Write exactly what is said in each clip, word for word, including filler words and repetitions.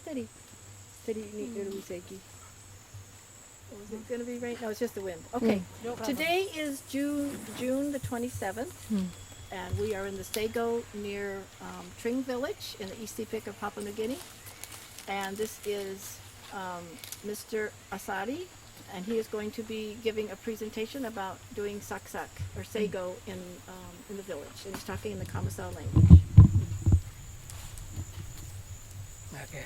Steady. Steady ni eru seki. Oh, is it gonna be rain? No, it's just the wind. Okay. Today is June, June the twenty-seventh, and we are in the Sego near, um, Tring Village in the East Sepik of Papua New Guinea. And this is, um, Mister Asadi, and he is going to be giving a presentation about doing saksak or sego in, um, in the village. And he's talking in the Kamasau language. Okay.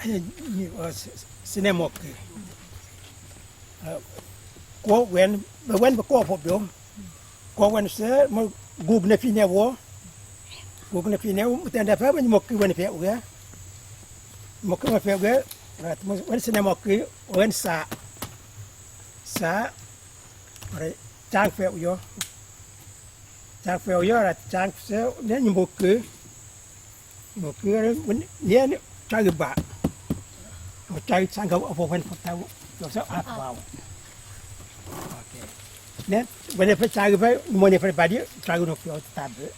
Ni, uh, s- s- sine moki. Uh, ko wen, be wen be ko fo bio. Ko wen se mo gug ne fine wo. Gug ne fine wo tenda fe mo moki wen fe we. Moki wen fe we. Rat mo wen sine moki wen sa. Sa. Re chang fe yo. Chang fe yo rat chang se ne ni moki. Mo kere wen yen chagi ba. Mo chagi sanga ofo wen fo tau. Yo sa a ba. Okay. Nen wen fe chagi ba mo ne fe ba di chagi no kyo tabe.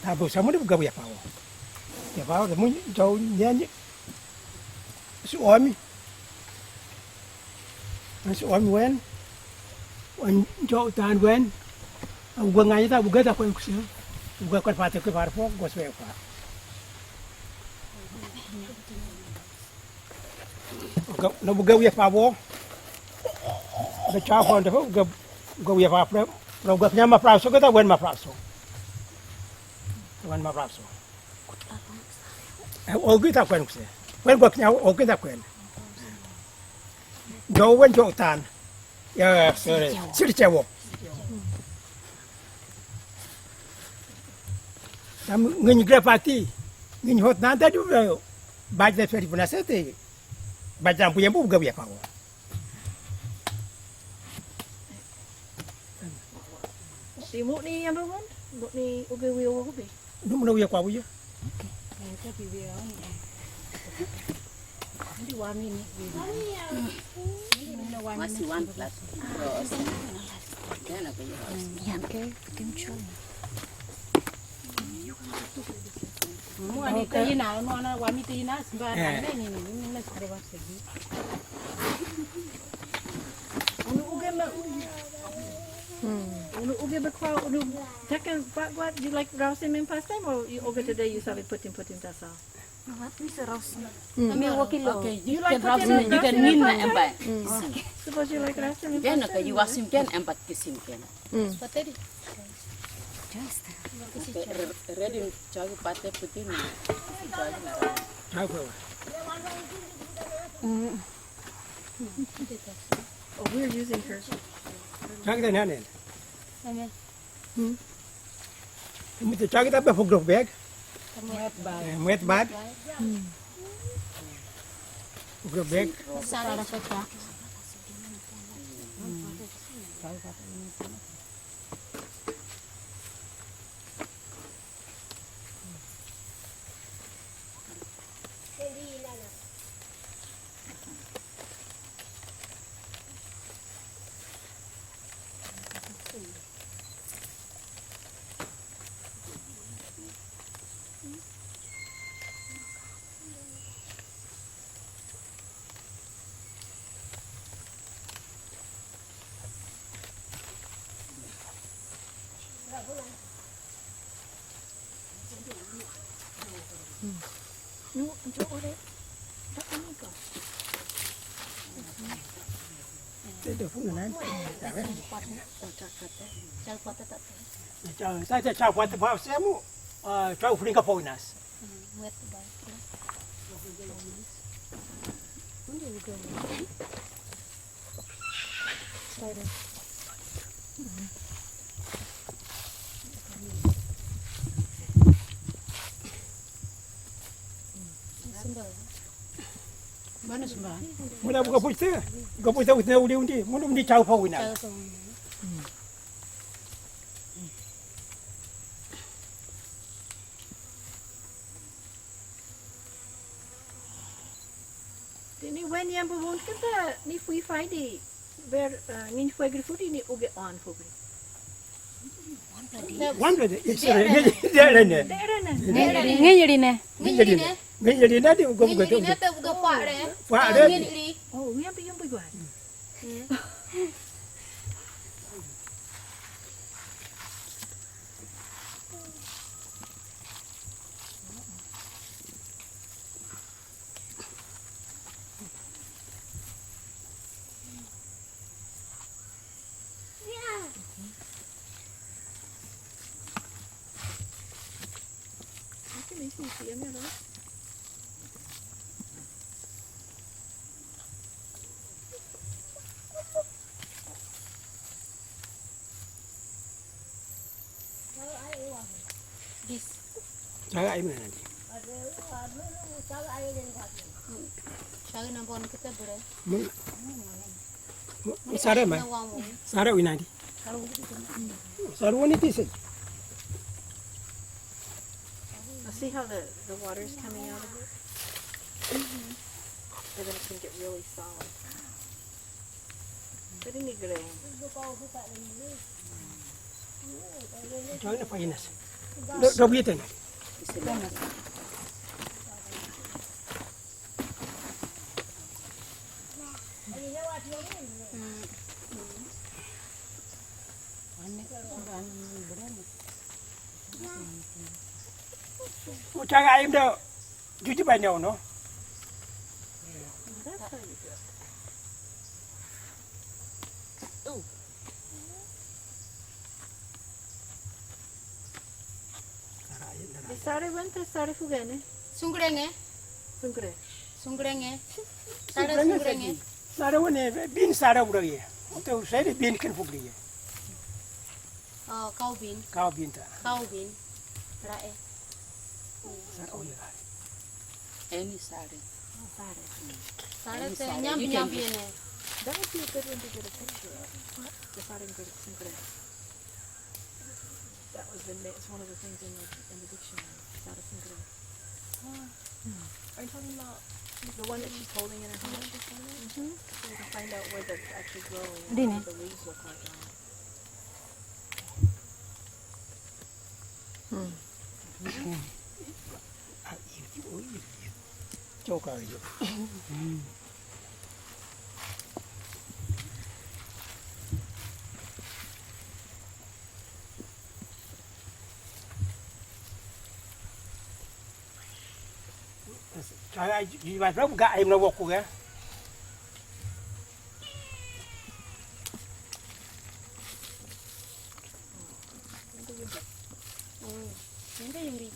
Tabe sa mo de gabu ya pawo. Ya pawo de mo jo yen su omi. An so wan wen, wan jo tan wen, a uga ngani ta uga ta kwen kusi, uga kwen fata ke far fo, go swe fa. Uga, no uga wi fa bo, uga cha fo ndo uga, uga wi fa fre, no uga nyama fra so, uga ta wen ma fra so. Wen ma fra so. Eh, ogi ta kwen kusi, wen go knya ogi ta kwen. Jo wen jo tan. Ya, sorry. Sir chewo. Tam ngin grafati. Ngin hot nan ta du. Baj da feri puna sete. Baj da buya bu gawi pa wo. Di mo ni yang ba wan? Mo ni uga wi o uga. Num no ya kwa buya. Masi one plus. Then okay, you have Okay, we can try. Mo ani ta yina, mo ana wa mi ta yina, simba na ne ni ni ni na simba ba segi. Unu uga ma. Unu uga ba kwa unu takan ba what you like rousing in past time or you uga today you sabi putin putin tasa. Mi wakilo. Okay, you can rouse me, you can mean my empire. Suppose you like rousing in Then past okay, you time. Wasim can empire, Kisim can. Just. Ready, chagi pate putin. Chau ko. Oh, we're using her. Chau ta nane. Mute chagi ta be fo group bag. Mwet bag. Fo group bag. Te de funa nan. Chau ta te chau pa te pa semu. Chau fringa poinas. Muna buka puste, buka puste utne uli undi, muna undi chau pa wina. Dini wen yang bu won kata ni fui fai di ber ngin fue gri fudi ni uge on fugri. Wan bede, yes, ne, ne, ne, ne. Ngenyeri ne. Ngenyeri ne. Ngenyeri ne di gum gede. Ngenyeri ne te buga fare. Fare. Ngenyeri. Oh, yang pi, yang pi gua. This. Cara ai mana nanti? Cara nampak kita bere. Mun, mun sare mai. Sare wi nanti. Sare wani tise. I see how the, the water's coming out of it. But then it can get really solid. Pero ni gre. Join the finance. Do, do biten. Ucaga aim do. Juji banyak no. Di sare wente sare fugene. Sungrenge. Sungre. Sungrenge. Sare sungrenge. Sare wene bin sare udah ye. Untuk saya di bin kan fugri ye. Oh, kau bin. Kau bin ta. Kau bin. Rae. Sare, oh ya. Any sare. Oh, sare. Sare te nyambi nyambi ene. That would be a good one to get a picture of. The sare sungre. That was the, it's one of the things in the, in the dictionary. Sare sungre. Are you talking about the one that she's holding in her hand? Mm-hmm. So you can find out where that's actually growing and what the leaves look like on it. Ga aim na woku ga. Yende yumbi.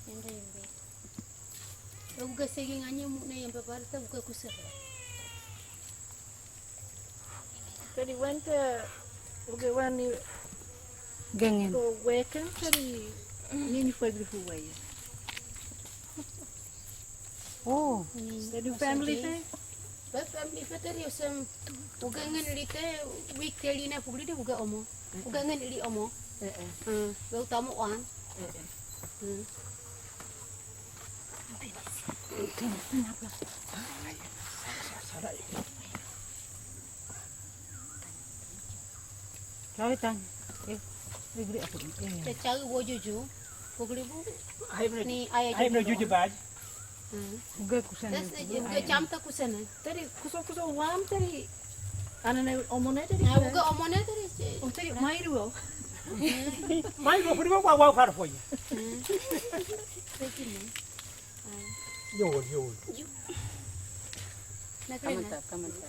Yende yumbi. Uga segi nganye mu ne yembe bar ta uga kusa. Tadi wanta uga wani gangen. Ko wekan tadi ni ni fagri fu waya. Oh. Tadi family te. Ba family fe tadi osem uga ngen lite week tadi na fugri de uga omo. Uga ngen ili omo. Eh eh. Hmm. Ba utamo wan. Eh eh. Hmm. Cari tang. Eh, negeri aku. Eh. Te cari wo juju. Fugri bu. Ni ayah juju. Juju baj. Uga kusana. Uga camta kusana. Tadi kuso kuso wam tadi. Anane omone tadi. Ah, uga omone tadi. Oh, tadi mairu. Mairu, puri wa wa far foye. Yo, yo. Kamanta, kamanta.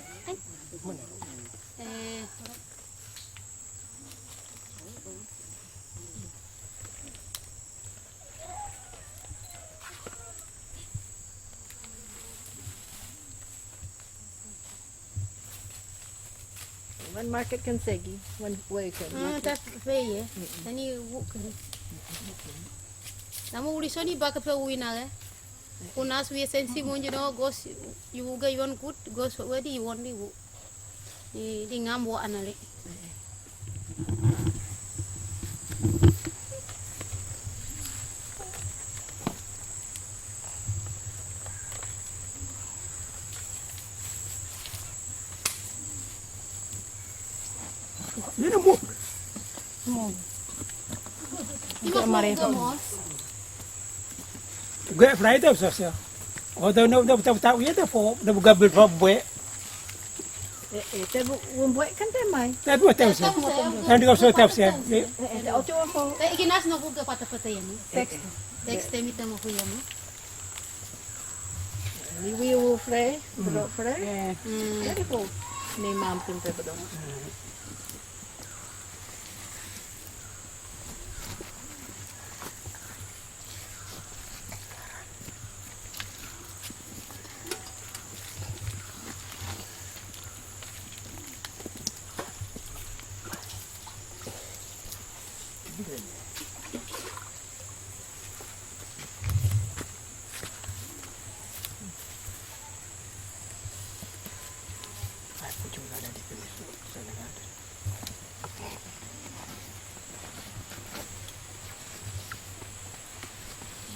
Eh. Wan market kan segi, wan way kan. Ah, ta feye. Tani wuk. Namu uri soni baka fe wina le. Kunas wi sensi munji no gos yuga yuan kut gos wedi yuan di wuk. Di, di ngam wa anale. Ini muk. Gue fry tu sa sa. Oh, tu no no tu tu ya tu fo, no buka bil fo bue. Eh, eh, te bu un bue kan te mai. Te bu te sa. Nanti kau so te sa. Eh, eh, te ocho fo. Te ikinas no buka pata pata ya ni. Text. Text te mi te mo kuya ni. Ni wi u fre, bro fre. Eh. Jadi ko ni mam pin te bro.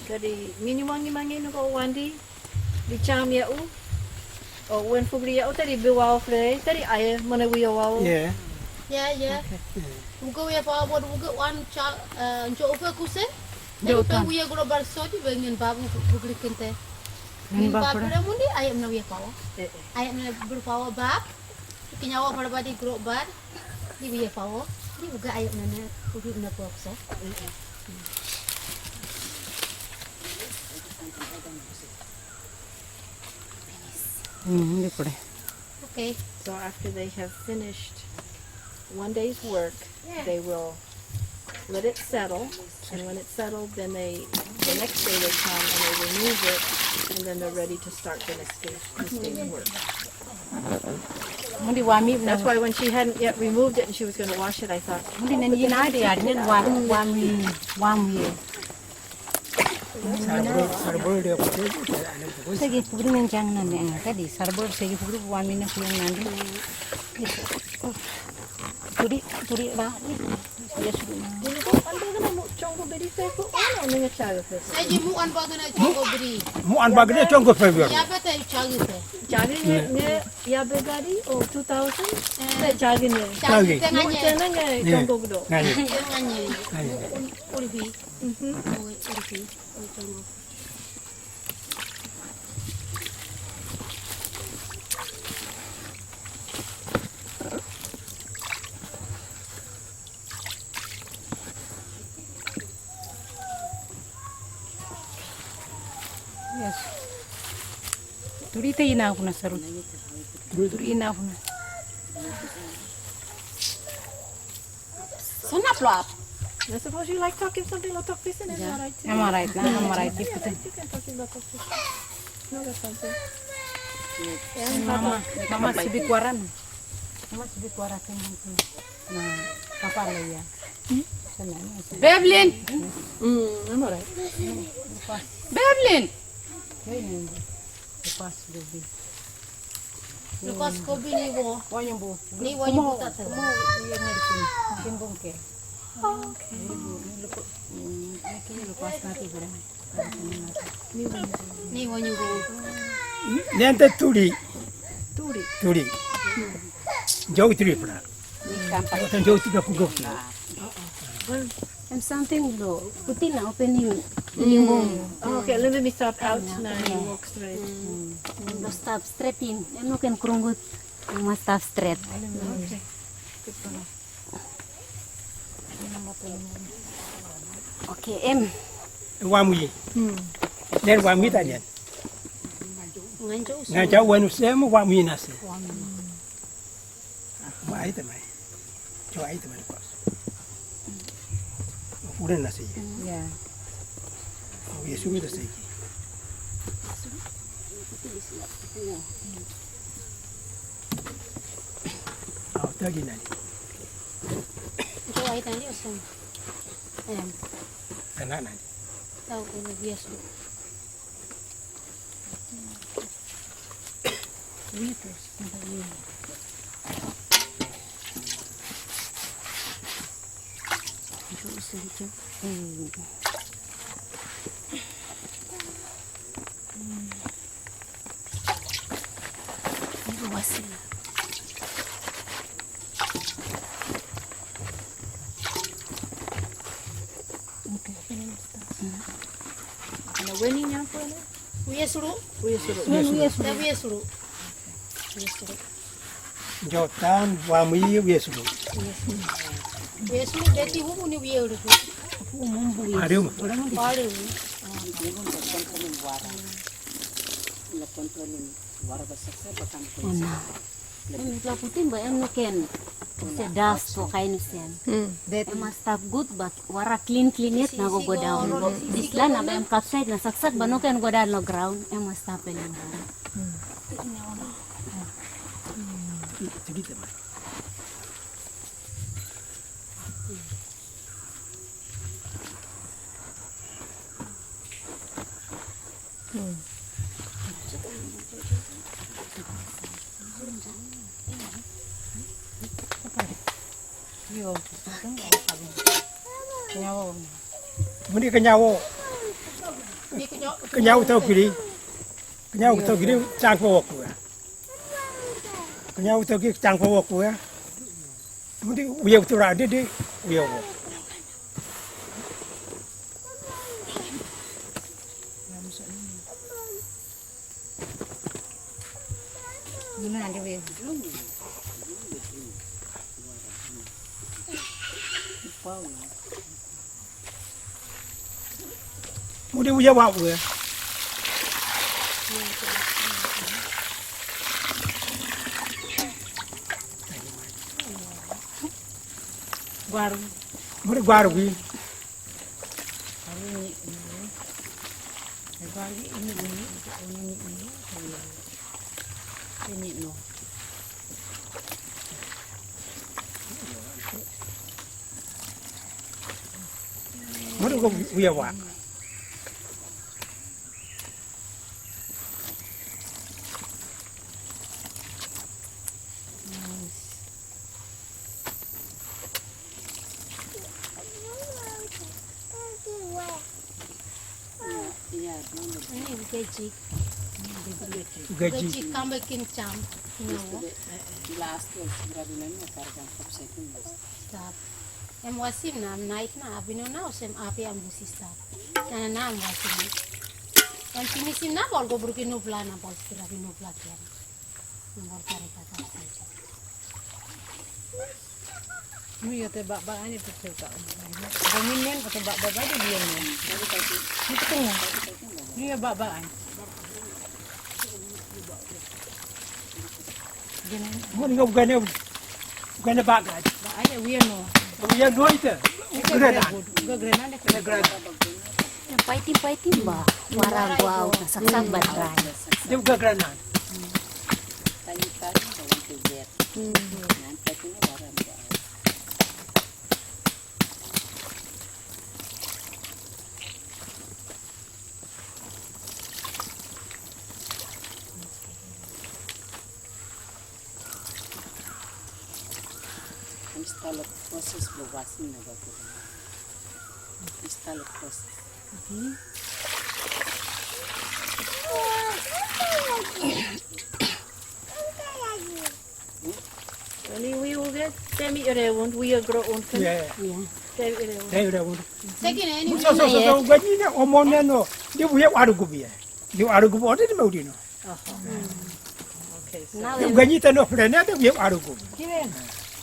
Jadi, mini wangi mangi nu ko wandi, di cham ya u, o wen fugri ya u, tadi bi wau fre, tadi aye mana wi ya wau. Yeah. Ya, ya. Uga wi ya pa wad uga wan cha, eh, njo uga kuse. Njo tadi pe tan. Wi ya gro bar so di bengen babu fugri kente. Ngin babu fre. Babu fre mundi aye mana wi ya pa wa. Eh, eh. Aye mana ber pa wa bab. Kinyawa bar badi gro bar. Di wi ya pa wa. Di uga aye mana uga na ko so. Eh, eh. Hmm, di pure. Okay. So after they have finished one day's work, yeah, they will let it settle, and when it's settled, then they, the next day they come and they remove it, and then they're ready to start the next day, this day's work. Mundi wami na. That's why when she hadn't yet removed it and she was gonna wash it, I thought, mundi nani na de ya, nani wami, wami. Sarbol, sarbol dia pakai, ada buku. Segi pugri nang jang nang, eh, tadi sarbol segi pugri wami na kuyang nandi. Turi, turi ba, ya sudah na. Ini ko, anda kena mu chongo beri saya ko, oh, no, nanya cara saya. Saya je mu an bagana chongo beri. Mu an bagana chongo beri. Ya betul cara saya. Cara ni, ni, ya begari, oh, two thousand. Eh. Saya cara ni. Cara. Mu chana ngai chongo gdo. Ngai. Ngai. Uri, uri. Mhm. Uri, uri. Uri, chongo. Yes. Turi te ina kuna saru. Turi ina kuna. Sana plop. Now, suppose you like talking something, lo talk pisin, it's all right too. I'm all right, na, I'm all right. Yeah, you can talk in lo talk pisin. No, that's fine too. Mama, mama sibi kuaran. Mama sibi kuaran. Na, papa lo ya. Sana, na, sana. Bevlin. Mm, I'm all right. Bevlin. Pas, Bevlin. Lukas ko bini bo. Wanyo bo. Ni wanyo bo tata. Kuma, iya ni kin. Kin bongke. Oh, okay. Ni luko, mm, ni kini lukas na ti bera. Ni wanyo bo. Nente turi. Turi. Turi. Jauh turi pula. Ni kampa. Jauh turi aku go. Well, and something lo, puti na opening. Mm. Oh, okay, let me stop out na, you walk straight. Mm. Lo stop straight in. Em no ken kurungut. You must stop straight. Okay. Good for her. Okay, em. Wami. Hmm. Nen wami ta nen. Nganjo. Nganjo wenu sem wami nasi. Wami. Ma ai te mai. Jo ai te mai pas. Furen na sei. Yeah. Yesu mi ta sei. Au tagi nani. Jo ai tagi osan. Em. Kana nani. Au ko Yesu. Weni nyampo ne? Uye sulu. Uye sulu. Uye sulu. Uye sulu. Uye sulu. Jotan, wami uye sulu. Uye sulu, deti hubu ni uye sulu. Aduh. Aduh. Laputin ba em no ken. Se das to kain sen. Em a stap good, but wara clean clean it na go go down. Bisla na ba em capside na saksak ba no ken go down no ground. Em a stap el. Mudi kenyawo. Kenyawo tau kiri. Kenyawo tau kiri, cang po woku ya. Kenyawo tau kiri, cang po woku ya. Mudi uye utura de de uye wo. Mudi uye wa uye. Gwaru. Mudi gwaru wi. Mudi ko uye wa. Ini gaji. Gaji. Gaji kamba kin cham. Last year, gradually, na karga kap second last. Stop. Em wasim na, naik na, abino na, osem api am busi stop. Na, na, em wasim. Em finisim na, bol go bruki nubla na, bol kira bi nubla kira. Nubla kare kata saja. Nu ya te ba ba ani pecel ka. Domin men atau ba ba ba dia ni. Ni tu. Nu ya ba ba ani. Gini. Mo ni ko gane gane ba ga. Ba ani wiya no. Wiya no ite. Grenade. Grenade. Grenade. Paitim paitim ba. Wara gua saksak ba drai. Dia grenade. Tadi tadi kalau tiga. Hmm. Nanti ini barang gua. Install a process blow washing na ba ko. Install a process. Ani wi uge temi ere won wi agro on kan. Yeah. Temi ere won. Temi ere won. Musa so so so gani ne omone no. Di wi aru gubi. Di aru gubi ode di maudino. Aha. Okay. So now di gani tano frene di wi aru gubi.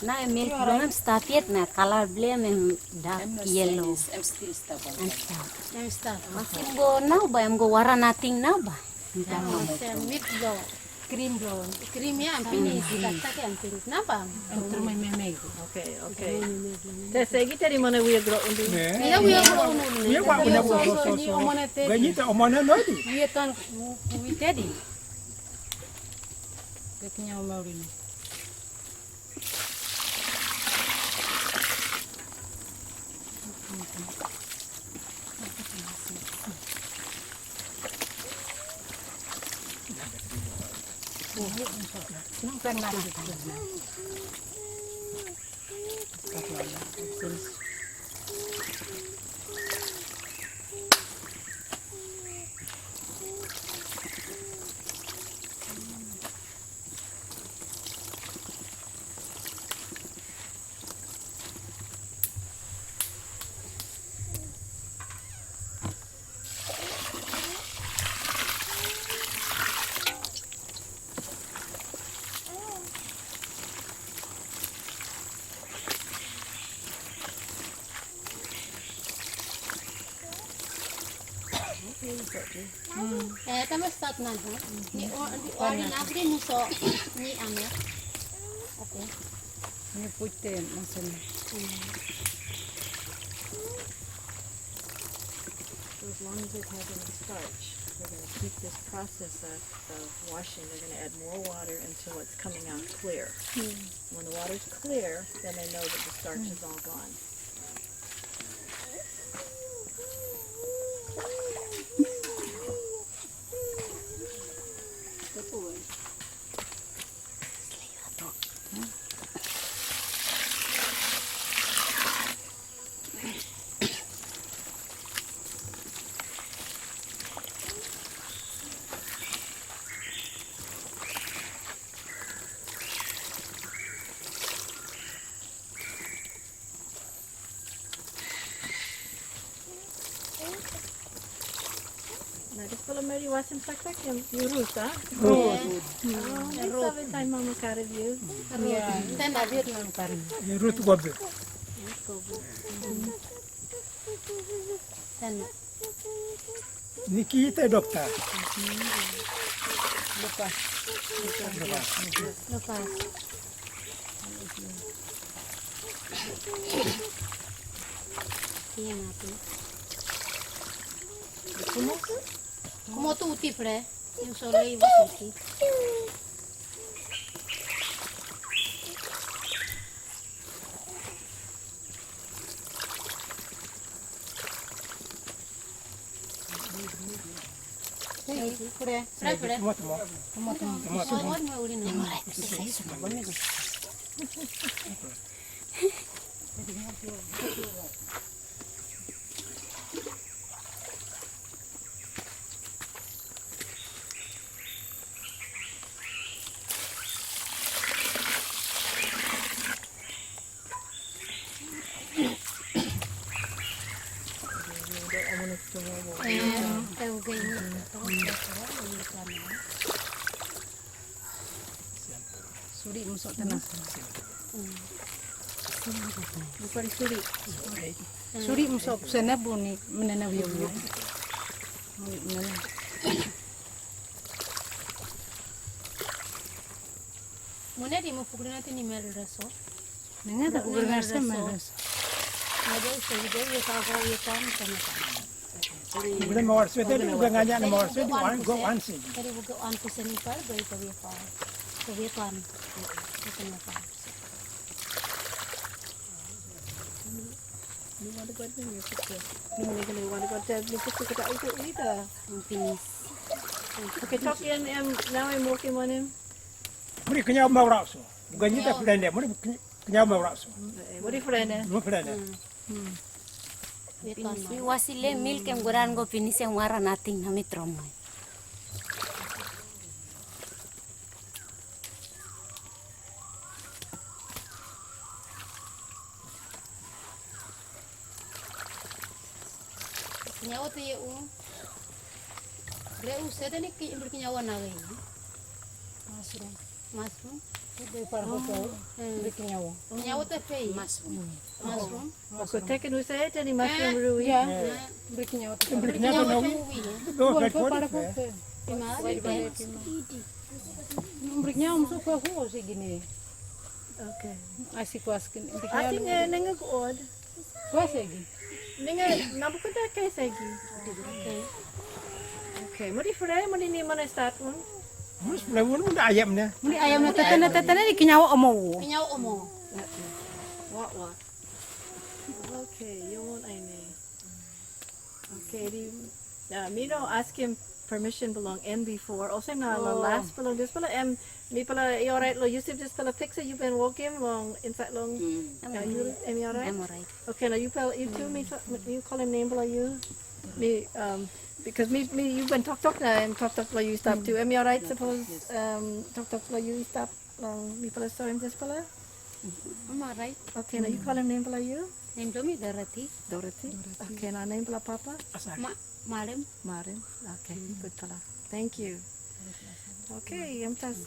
Now em milk blem start yet na color blem em dark yellow. Em still stubborn. Em start. Em start. Masim go now ba em go wara nothing now ba. Sem mit blow. Cream blow. Cream ya, am finish. Taktak ya, am finish. Napa? Am terima meme. Okay, okay. Te segi tadi mana wi agro undu. Ya, wi agro undu. Wi agro undu. So, so, so, ni omone tedi. Gani ta omone no di. Wi tan, wi tedi. Gatinya omaurin. Eh, tama start na ha. Ni o, ni o ari na ni muso ni ame. Okay. Ni putte masana. So as long as it has any starch, we're gonna keep this process of, of washing. They're gonna add more water until it's coming out clear. When the water's clear, then they know that the starch is all gone. Na, dispela meri wasim saksak em yu Ruth, a? Ruth. Oh, mi save taim mama karim yu. Ruth. Tena Vietnam karim. Ruth Gobe. Tena. Nikita dokta. Lukas. Lukas. Lukas. Iya, mati. Como, como tú, Tifre? Yo solo iba a sentir. Hey, kure. Kure, kure. Tuma, tuma. Tuma, tuma. Tuma, tuma. Mau, mau, mau, uri na. Suri muso tena. Bukan suri. Suri muso sana buni menena wiyo wiyo. Menena. Mune di mo pukri na tini mel raso. Nanga ta pukri na raso mel raso. Nanga ta pukri na raso mel raso. Bukan mawar sudah, bukan ngajak mawar sudah, bukan go ansi. Tadi bukan ansi seni par, beri tawi par. Tawi pan. Tawi pan. Ni wani kwan ni picture. Ni wani kwan ni picture. Ni picture kita ikut ni dah. Finish. Okay, talk in, em, now I'm working on him. Muri kenya mau raso. Bukan kita friend dia. Muri kenya mau raso. Muri friend dia. Muri friend dia. Finish. Mi wasi le milk em guran go finish em wara nothing na mi tromo. Nyawa tu ye u. Bre u sete ni ki imbir ki nyawa na gai. Mushroom. Mushroom. Ibe par ko ko. Imbir ki nyawa. Nyawa tu fei. Mushroom. Mushroom. Ko teke nu sete ni mushroom rui. Ya. Imbir ki nyawa tu. Imbir ki nyawa tu. Imbir ki nyawa tu. Imbir ki nyawa muso ko ho se gini. Okay. Asi ko askin. Asi nge nenge ko od. Kua segi. Ninga nabukuda kai segi. Okay, mudi fure, mudi ni mana start un. Mudi fure un, mudi ayam ne. Mudi ayam ne, tetene, tetene di kinyawa omo. Kinyawa omo. Wa, wa. Okay, you won't aini. Okay, di, uh, mi no ask him permission belong in before. Also na la last belong this belong em mi pala, you alright lo, you see this pala picture you been walking long inside long. Are you, am I alright? I'm alright. Okay, now you pala, you too, mi, you call him name below you. Mi, um, because mi, mi, you been talk talk na and talk talk lo you stop too. Am I alright? Suppose, um, talk talk lo you stop long mi pala so him this pala. I'm alright. Okay, now you call him name below you. Name below mi Dorothy. Dorothy. Okay, now name below Papa. Asar. Ma, Marim. Marim. Okay, good pala. Thank you. Okay, em tas